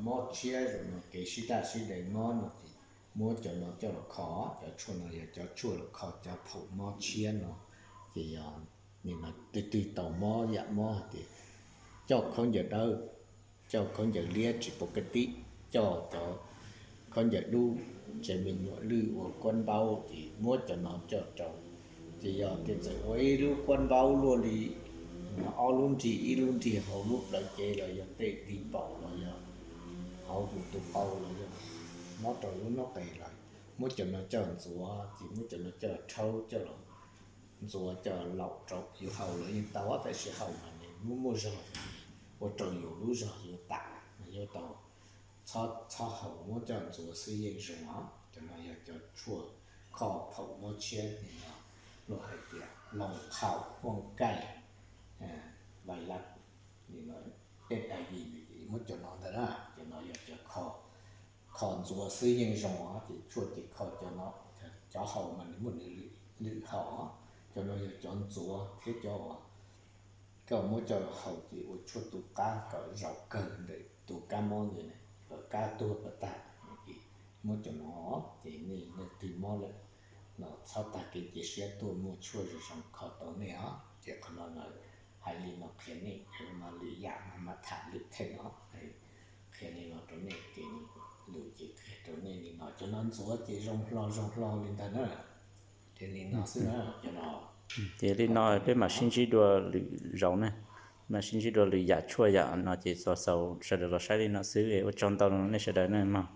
mob tshiab zoo no, kev sib daj sib deev mob no ces muab cov no coj los kho. Cov tshuaj no yog cov tshuaj los kho cov phaum mob tshiab no. Ces yog nim no twg twg tau mob yam mob hais tias coj khaub ncaws dawb, coj khaub ncaws liab tsis pov ka tib, coj cov khaub ncaws dub, tsev me nyuam lwj ua kuab npaub ces muab cov no coj rau. Ces yog tias txawm ua ib lub kuab npaub luaj li ob lub nrig, ib lub nrig hauv lub plawv cev los yog tej di paum los yog hauv tus tu qau los yog nyob rau lub noob qes lawm, muab cov no coj ntxuav ces muab cov no coj rhaub coj los ntxuav coj laum rau yus haus los yeej tau, tab sis haus mas nws muaj muaj zog, ua rau yus lub zog yuav tam, yuav tau txhob haus, muab coj ntxuav xwb yeej zoo os. Cov no yog cov tshuaj kho phaum mob tshiab, luag hais tias loo qhaum, muaj kaij, vais laj, hiv, muab cov no ntag na. Cov no yog cov kho ntxuav xwb yeej zoo os. Ces tshuaj ces kho cov no, cov haus mas nws muaj nws lwm haus. Cov no yog cov ntxuav thiab cov uas koj muab coj haus ces ua tshuaj tu qab kom zaum kawg ntawm tus kab mob ntawd, kom kab tuag kom tag. Muab cov no, ces nej leej twg mob lawm los txhob tag kev cia siab, tuaj muaj tshuaj zoo zoo kho tau nej os. Ces qhov no hais li no qhia nej, mas lwm yam mas mam tham lwm theem os. Qhia li no rau nej, ces lus ces qhia rau nej li no, cov no ntxuav ces zoo hlo zoo hlo li ntag na. Ces li no xwb na, cov no. Ces li no peb mam sib ntsib dua lwm zaus na, mam sib ntsib dua lwm yam tshuaj yam no ces xaus sawv daws los saib li no xwb, ua tsaug ntau nej sawv daws na mog.